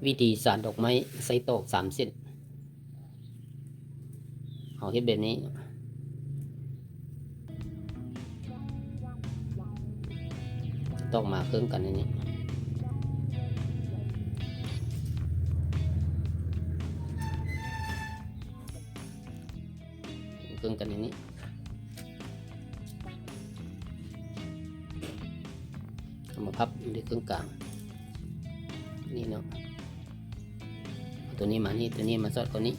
ວິທີສານດອກໄມ້ໃສ່ຕອກສາມເສັ້ນ. ເຮົາເຮັດແບບນີ້ ຕອກມາເຄິ່ງກັນອັນນີ້ ເຄິ່ງກັນອັນນີ້. ເອົາມາພັບຢູ່ໃນເຄິ່ງກາງນີ້ເນາະ. ເອົາຕົວນີ້ມານີ້ ຕົວນີ້ມາສອດເຂົ້ານີ້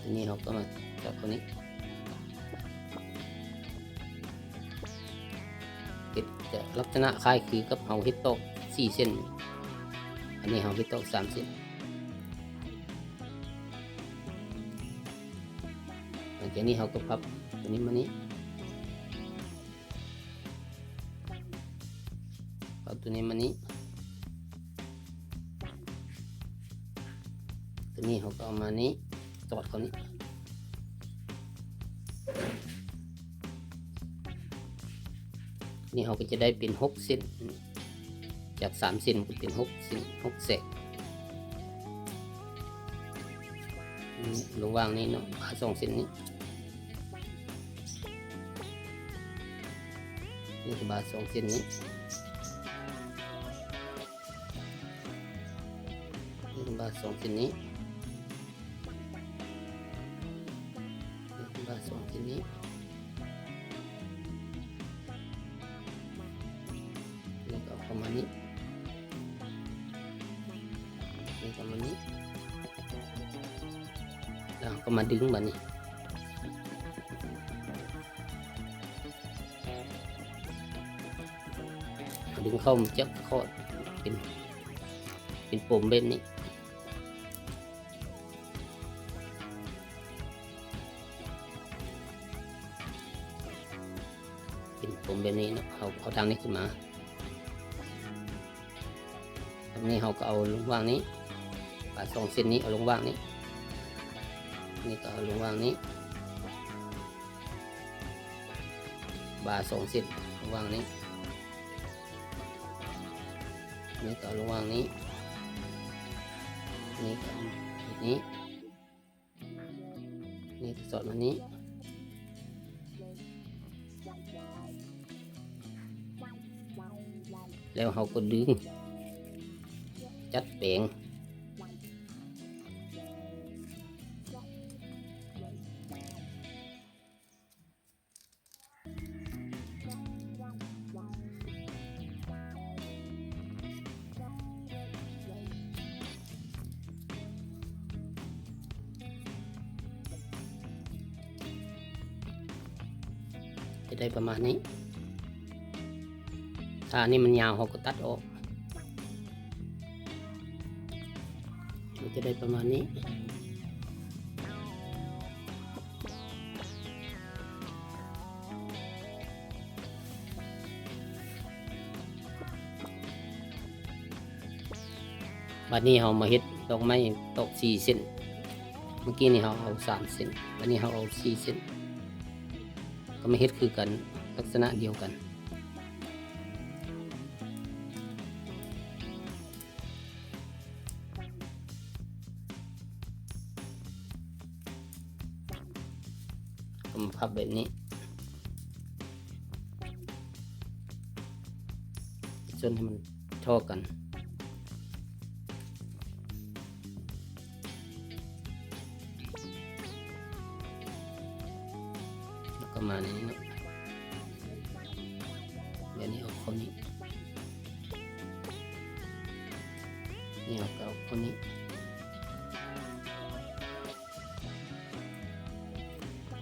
ຕົວນີ້ເຮົາກໍມາສອດເຂົ້ານີ້. ເຮັດຈະລັກສະນະຄ້າຍຄືກັບເຮົາເຮັດຕອກສີ່ເສັ້ນ. ອັນນີ້ເຮົາເຮັດຕອກສາມເສັ້ນ. ຫຼັງຈາກນີ້ເຮົາກໍພັບຕົວນີ້ມານີ້ ພັບຕົວນີ້ມານີ້ ຕົວນີ້ເຮົາກໍເອົາມານີ້ ສອດເຂົ້ານີ້. ນີ້ເຮົາກໍຈະໄດ້ເປັນຫົກເສັ້ນ ຈາກສາມເສັ້ນກໍເປັນຫົກເສັ້ນ ຫົກແສກ. ນີ້ລະຫວ່າງນີ້ເນາະ ບາສອງເສັ້ນນີ້ ນີ້ກໍບາສອງເສັ້ນນີ້ ນີ້ກໍບາສອງເສັ້ນນີ້ ນີ້ກໍບາສອງເສັ້ນນີ້. ແລ້ວກໍເອົາເຂົ້າມານີ້ ແລ້ວກໍມານີ້ ແລ້ວເຮົາກໍມາດຶງບາດນີ້ ດຶງເຂົ້າມາຈັບຂອດເປັນ ເປັນປົມແບບນີ້. ເປັນປົມແບບນີ້ເນາະ ເຮົາເອົາທາງນີ້ຂຶ້ນມາ ແບບນີ້ເຮົາກໍເອົາລົງຫວ່າງນີ້ ບາສອງເສັ້ນນີ້ເອົາລົງຫວ່າງນີ້ ນີ້ກໍເອົາລົງຫວ່າງນີ້ ບາສອງເສັ້ນລົງຫວ່າງນີ້ ນີ້ກໍເອົາລົງຫວ່າງນີ້ ນີ້ກໍເອົາແບບນີ້. ນີ້ສອດມານີ້ ແລ້ວເຮົາກໍດຶງ ຈັດແປງ ຈະໄດ້ປະມານນີ້ ຖ້າອັນນີ້ມັນຍາວ ເຮົາກໍຕັດອອກ ມັນຈະໄດ້ປະມານນີ້. ບາດນີ້ເຮົາມາເຮັດດອກໄມ້ຕອກສີ່ເສັ້ນ ເມື່ອກີ້ນີ້ເຮົາເອົາສາມເສັ້ນ ບາດນີ້ເຮົາເອົາສີ່ເສັ້ນ ກໍມາເຮັດຄືກັນ ລັກສະນະດຽວກັນ. ກໍມາພັບແບບນີ້ ຊົນໃຫ້ມັນທໍ່ກັນ ແລ້ວກໍມາໃນນີ້ເນາະ ແບບນີ້ເອົາເຂົ້ານີ້ ນີ້ເຮົາກໍເອົາເຂົ້ານີ້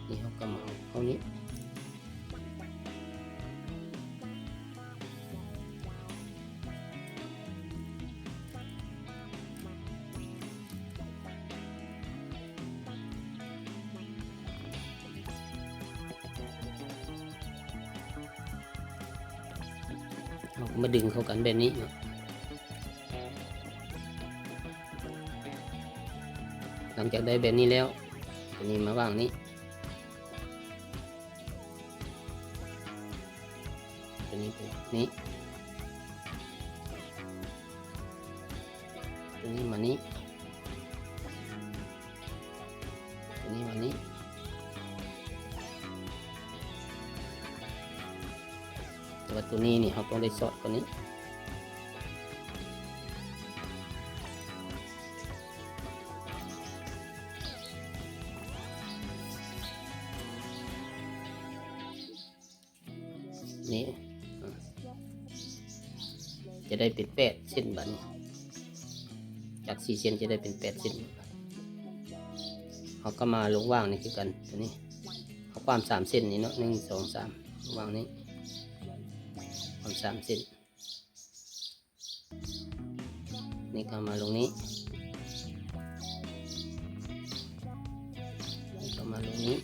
ນີ້ເຮົາກໍມາເອົາເຂົ້ານີ້ ເຮົາກໍມາດຶງເຂົ້າກັນແບບນີ້ເນາະ. ຫຼັງຈາກໄດ້ແບບນີ້ແລ້ວ ຕົວນີ້ມາວາງນີ້ ໂຕ ຕົວນີ້ໄປນີ້ ຕົວນີ້ມານີ້ ຕົວນີ້ມານີ້ ແຕ່ວ່າຕົວນີ້ນີ້ ເຮົາຕ້ອງໄດ້ສອດກ່ອນນີ້ ນີ້ ຈະໄດ້ເປັນແປດເສັ້ນບາດນີ້ ຈາກສີ່ເສັ້ນຈະໄດ້ເປັນແປດເສັ້ນ. ເຮົາກໍມາລົງຫວ່າງນີ້ຄືກັນ ຕົວນີ້ ເຮົາຄວາມສາມເສັ້ນນີ້ເນາະ ໜຶ່ງ ສອງ ສາມ ລະຫວ່າງນີ້ ຄວາມສາມເສັ້ນ. ນີ້ກໍມາລົງນີ້ ນີ້ກໍມາລົງນີ້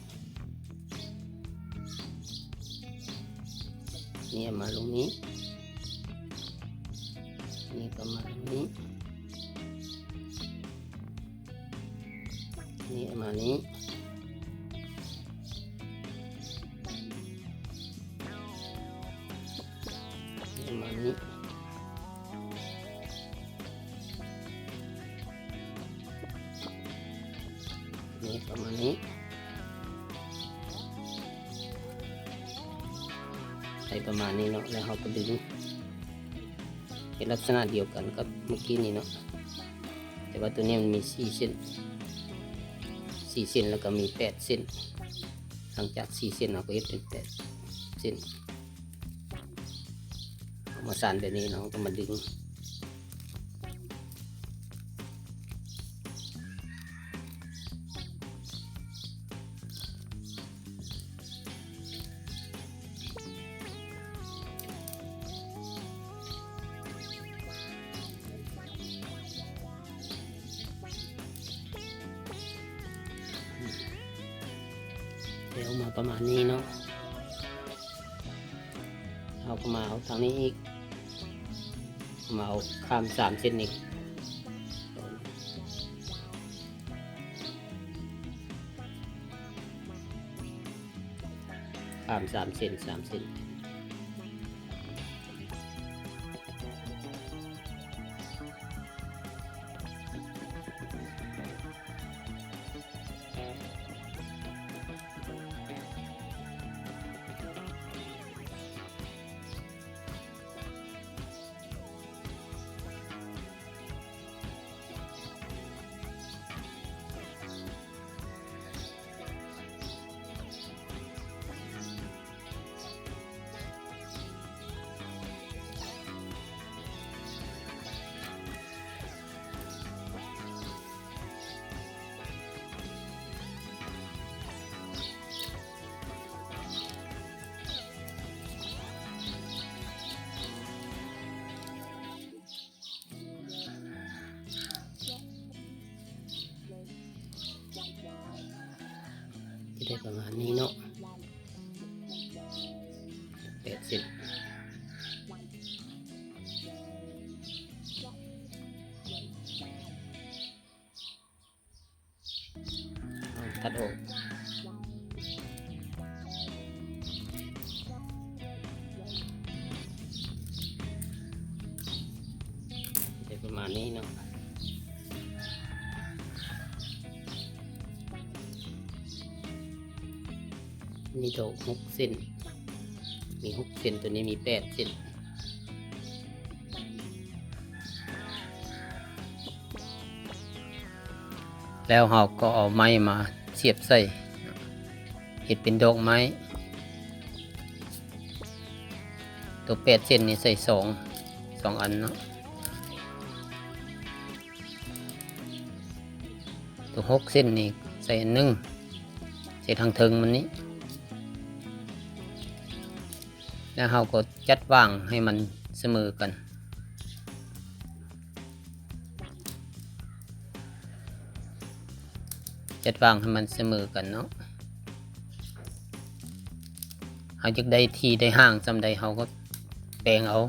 ນີ້ມາລົງນີ້ ນີ້ກໍມາລົງນີ້ ນີ້ມານີ້ ນີ້ມານີ້ ນີ້ປະມານນີ້ ໄດ້ປະມານນີ້ເນາະ ແລ້ວເຮົາກໍດຶງ ເຮັດລັກສະນະດຽວກັນກັບເມື່ອກີ້ນີ້ເນາະ ແຕ່ວ່າຕົວນີ້ມັນມີສີ່ເສັ້ນ ສີ່ເສັ້ນ ແລ້ວກໍມີແປດເສັ້ນ ຫຼັງຈາກສີ່ເສັ້ນ ເຮົາກໍເຮັດເປັນແປດເສັ້ນ ເອົາມາສານແບບນີ້ເນາະ ເຮົາກໍມາດຶງ. ແລ້ວມາປະມານນີ້ເນາະ ເຮົາກໍມາເອົາທາງນີ້ອີກ ມາເອົາຂ້າມສາມເສັ້ນນີ້ ຂ້າມສາມເສັ້ນ ສາມເສັ້ນ. ຈະໄດ້ປະມານນີ້ເນາະ ແປດເສັ້ນ. ຕັດອອກ ໄດ້ປະມານນີ້ເນາະ. ມີໂຕຫົກເສັ້ນ ມີຫົກເສັ້ນ ໂຕນີ້ມີແປດເສັ້ນ. ແລ້ວເຮົາກໍເອົາໄມ້ມາສຽບໃສ່ ເຮັດເປັນດອກໄມ້. ໂຕແປດເສັ້ນນີ້ໃສ່ສອງ ສອງອັນເນາະ. ໂຕຫົກເສັ້ນນີ້ໃສ່ອັນໜຶ່ງ ໃສ່ທາງເທິງມັນນີ້ ແລ້ວເຮົາກໍຈັດວາງໃຫ້ມັນສະເໝີກັນ ຈັດວາງໃຫ້ມັນສະເໝີກັນເນາະ. ເຮົາຢາກໄດ້ທີ່ໄດ້ຫ່າງສ່ຳໃດ ເຮົາກໍແປງເອົາ.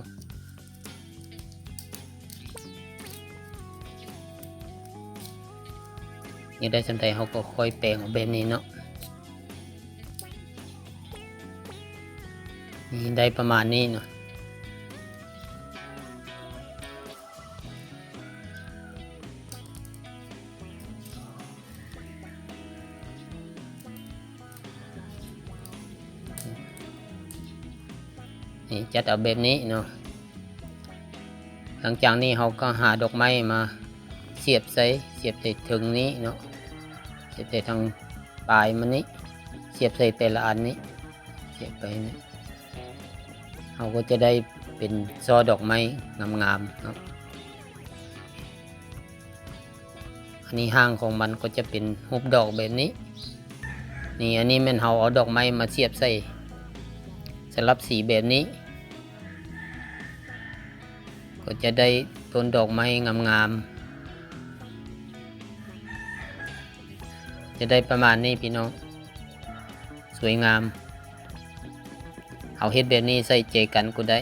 ຢາກໄດ້ສ່ຳໃດເຮົາກໍຄ່ອຍແປງເອົາແບບນີ້ເນາະ. ນີ້ໄດ້ປະມານນີ້ເນາະ. ນີ້ ຈັດເອົາແບບນີ້ເນາະ. ຫຼັງຈາກນີ້ເຮົາກໍຫາດອກໄມ້ມາສຽບໃສ່ ສຽບໃສ່ເທິງນີ້ເນາະ ສຽບໃສ່ທາງປາຍມັນນີ້ ສຽບໃສ່ແຕ່ລະອັນນີ້ ສຽບໄປນີ້ ເຮົາກໍຈະໄດ້ເປັນຊ່ອດອກໄມ້ງາມໆເນາະ. ອັນນີ້ຫາງຂອງມັນກໍຈະເປັນຮູບດອກແບບນີ້. ນີ້ ອັນນີ້ແມ່ນເຮົາເອົາດອກໄມ້ມາສຽບໃສ່ ສະຫຼັບສີແບບນີ້ ກໍຈະໄດ້ຕົ້ນດອກໄມ້ງາມໆ ຈະໄດ້ປະມານນີ້ພີ່ນ້ອງ ສວຍງາມ. ເຮົາເຮັດແບບນີ້ໃສ່ແຈກັນກໍໄດ້.